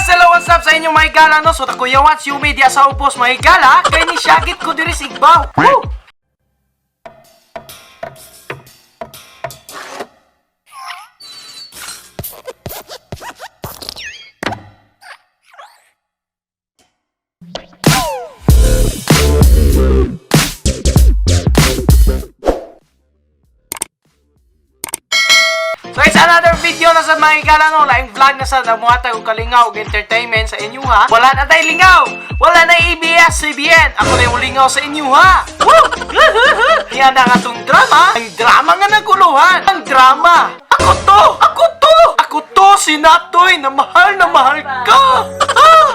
Yes, hello, what's up sa inyo, mga higala, no? So, takuyawan si Umi diya sa ubos, mga higala. Kay ni Shagit ko diri sa Igbaw. Woo! So it's another video na sa mga higala, no? Laing vlog na sa namuhatag og kalingaw og entertainment sa inyo, ha? Wala na tayo lingaw! Wala na ABS-CBN! Ako na yung lingaw sa inyo, ha? Woo! Yan ang atong drama! Ang drama nga naguluhan! Ang drama! Ako to! Ako to! Ako to si Natoy na mahal ka! Ah!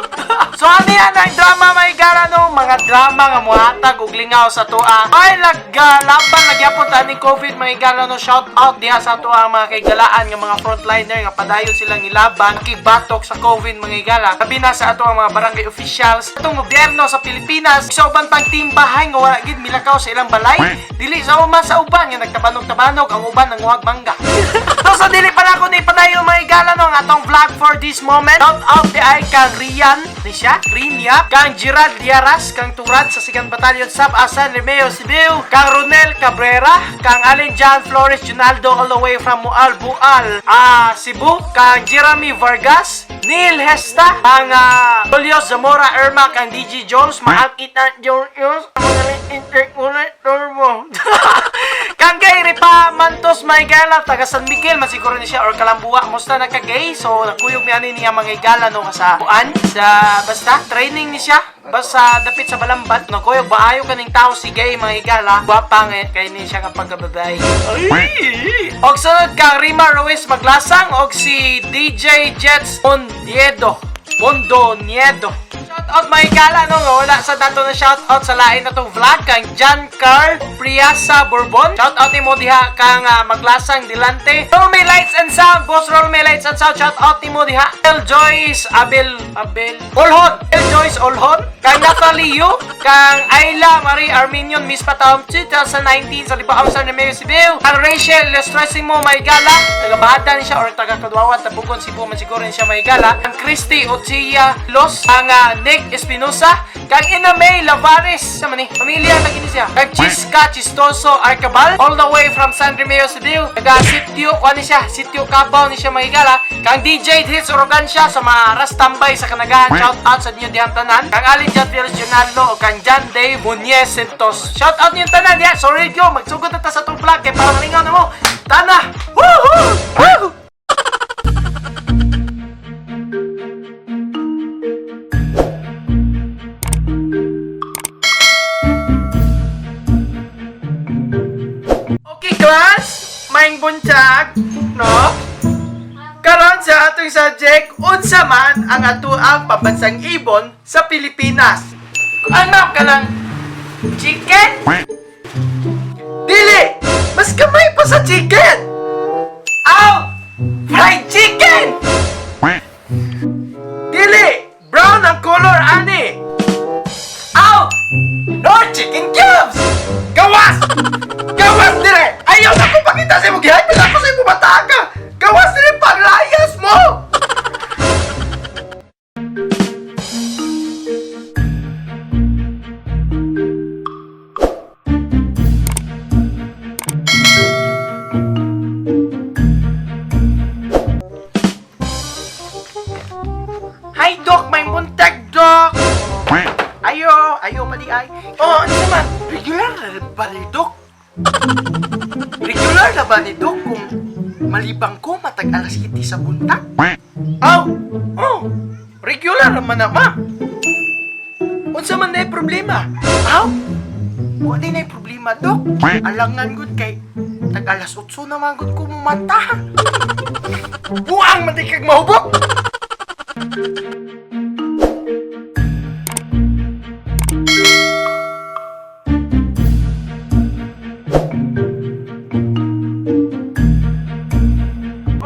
So ano yan ang drama, mga higala, no? Mga drama nga muhatag og lingaw sa tuwa. Ay laban nagyapon ta ni COVID, mga higala, no? Shout out diha sa tuwa ang mga kaigalaan nga mga frontliner nga padayon silang nilaban kibatok sa COVID, mga higala. Labi na sa ato ang mga barangay officials, atong gobyerno sa Pilipinas, sa uban pang team bahay nga wala gid milakaw sa ilang balay. Dili sa uma sa uban nga nagtabanog-tabanog ang uban nanguhag mangga. So sa dili pa na ako ni padayon, mga higala, no, ang atong vlog for this moment. Shout out di ay kang Rian ni siya, Rinya, kang Gerald Diaras, kang Turad sa Sigan Battalion Sub Asan Remeo Cebu, kang Ronel Cabrera, kang Allen John Flores Junaldo all the way from Mual Bual, Cebu, kang Jeremy Vargas, Neil Hesta, kang Julio Zamora Irma, kang DJ Jones, maakit na Jones, turbo. Kang gay Ripa Mantos Maygala, taga San Miguel man siguro ni siya or Kalambua. Musta na ka, gay? So nakuyog mi ani niya mga higala, no, sa kuan sa basta training ni siya basta dapit sa Balambat. Nakuyog baayo kaning tao si gay, mga higala. Gwapa nga kay ni siya nga pagkababay. Ay! Og sunod kang Rima Ruiz Maglasang og si DJ Jets Mondiedo. Mondo Niedo. Shout out, mga higala, no, nga wala sa dato na shout out sa lain na tong vlog kang John Carl Priasa Bourbon. Shout out nimo diha kang Maglasang Dilante. Rolme Lights and Sound, Boss Rolme Lights and Sound. Shout out nimo diha. El Joyce Abel Abel Olhon. El Joyce Olhon. Kang Natalie Yu, kang Ayla Marie Armenion Miss Patam 2019 sa Libaong San Remeo Cebu. Kang Rachel Illustrasimo Maygala, taga Bahada ni siya or taga Kadwawan, Tabugon, Cebu man siguro ni siya, Maygala. Kang Christy Ochia Los, ang Nick Espinosa, kang Ina May Lavares, sa man ni pamilya na kini siya. Kang Chiska Chistoso Arcabal, all the way from San Remeo Cebu. Taga Sitio, kuan ni siya, Sitio Cabaw ni siya, Maygala. Kang DJ Hits Orogancia sa mga Rastambay sa Kanagahan, shout out sa inyo dihang tanan. Kang Alin Jan Fierce Junaldo o kang John Dave Muñez Santos. Shout out niyo tanan diha. Sorry yo, magsugod na ta sa atong vlog kay para malingaw na mo. Tana! Woohoo! Woo! Okay class, maayong buntag, no? Karon sa atong subject, unsa man ang atoang pambansang ibon sa Pilipinas? Ano ka lang? Chicken? Dili! Mas gamay pa sa chicken! Aw! Fried chicken! Dili! Brown ang color ani! Aw! No chicken cubes! Gawas! Gawas dire! Ayaw na ko pakita sa imo gihay pa ko sa imo bata ka! Gawas dire, paglayas mo! Hi Doc, maayong buntag, Doc! Ayo, ayo mali ay. Oh, ano naman? Regular na ba ni Doc? Regular na ba ni Doc kung malibang ko matag alas 7 sa buntag? Aw! Oh! Regular naman na, ma'am. Unsa man na problema? Aw! Wala na problema, Dok. Alangan gud kay tag alas 8 na man gud ko mumanta. Buang man di kag mahubog!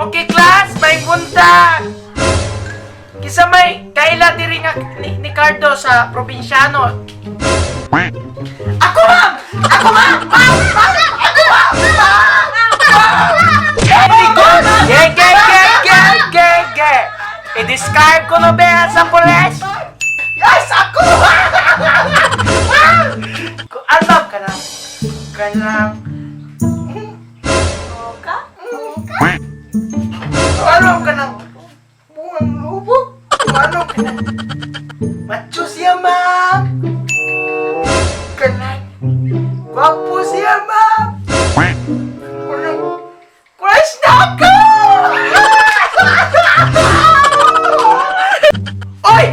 Okay class, maayong buntag. Kinsa may kaila diri nga ni Cardo sa probinsyano? Ako, ma'am! Ako, ma'am! Ma'am! Ma'am! Ako, ma'am! Ma'am! Very good! Ge, ge, ge, ge, ge, ge! I-describe ko no ba sa pulis? Yes, ako! Kung alam ka na, kanang Oka? Kung alam ka ng buwang lubog. Kung alam ka ng macho siya, ma'am. Kanang gwapo siya, ma'am. Kanang crush na ako! Oy!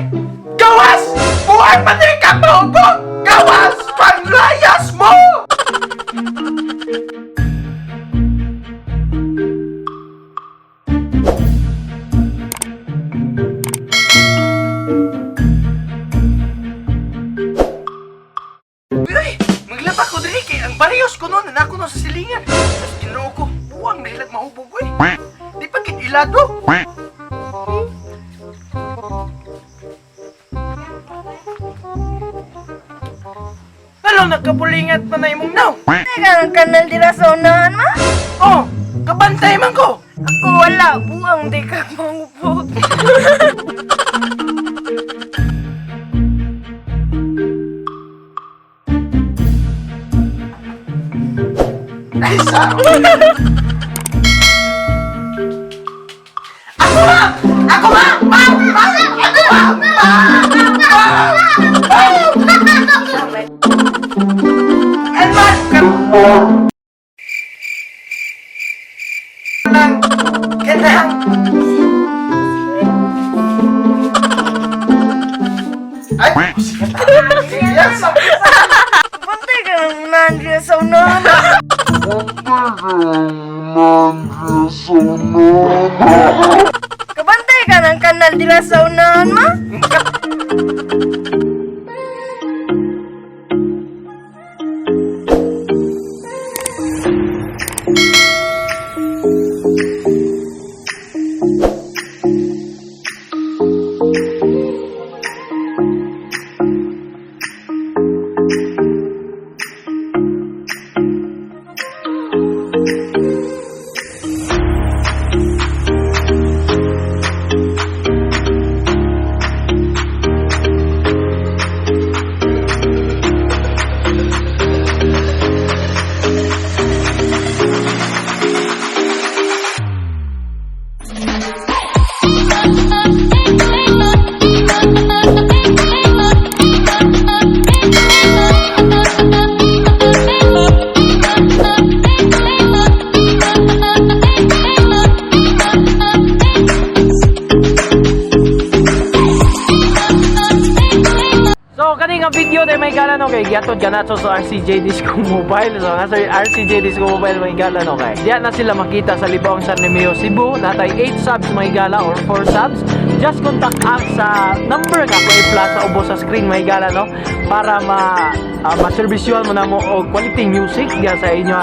Gawas! Buhay pa din ka, mahubog! Gawas! Panlayas mo! Uy, maglaba ko diri kay ang bariyos ko noon na ako no sa silingan. Sa Ginoo ko, buwang nahilag mahubog oy. Di pa gid ilado. Ano nagkapulingat pa na imong naw? Teka, ang kanal dira sa unahan, ma? Oh, kabantay man ko. Ako wala, buang di ka mangupog. Ay, sa. Ako ma! Ako ma! Ma! Ma! Ako ma! Ma! Ma! Ma! Alman! Kanang! Kanang! Ay! Yes! Bantay ka ng unahan dira sa unahan. Kabantay ka ng kanal dira sa unahan, ma? So, kani nga video na may gala no kay giatod kanato sa RCJ Disco Mobile. So, nga sa RCJ Disco Mobile may gala no kay. Diya na sila makita sa Libong San Remeo, Cebu. Natay 8 subs may gala or 4 subs. Just contact us sa number nga ko i-flash sa ubos sa screen may gala no para ma maservisyohan mo na mo og quality music diya sa inyo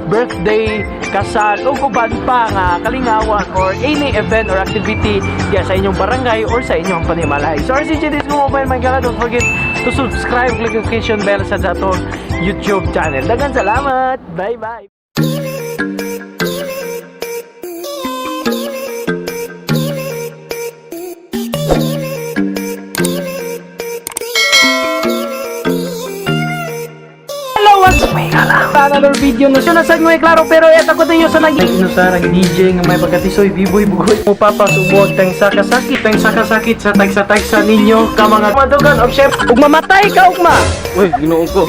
birthday, kasal ug uban pa nga kalingawan or any event or activity diya sa inyong barangay or sa inyong panimalay. So RCG Disco Mobile my gala, don't forget to subscribe, click notification bell sa atong YouTube channel. Daghang salamat. Bye bye. Hello, what's up? May gala. Another video na siya nasa may klaro pero eto ko ninyo sa nag no sa nag DJ nga may pagkatisoy biboy bugoy mo papasubog tang sakasakit tang sakasakit sa tagsa-tagsa ninyo ka mga madugan of chef ug mamatay ka ugma. Uy, ginoo ko.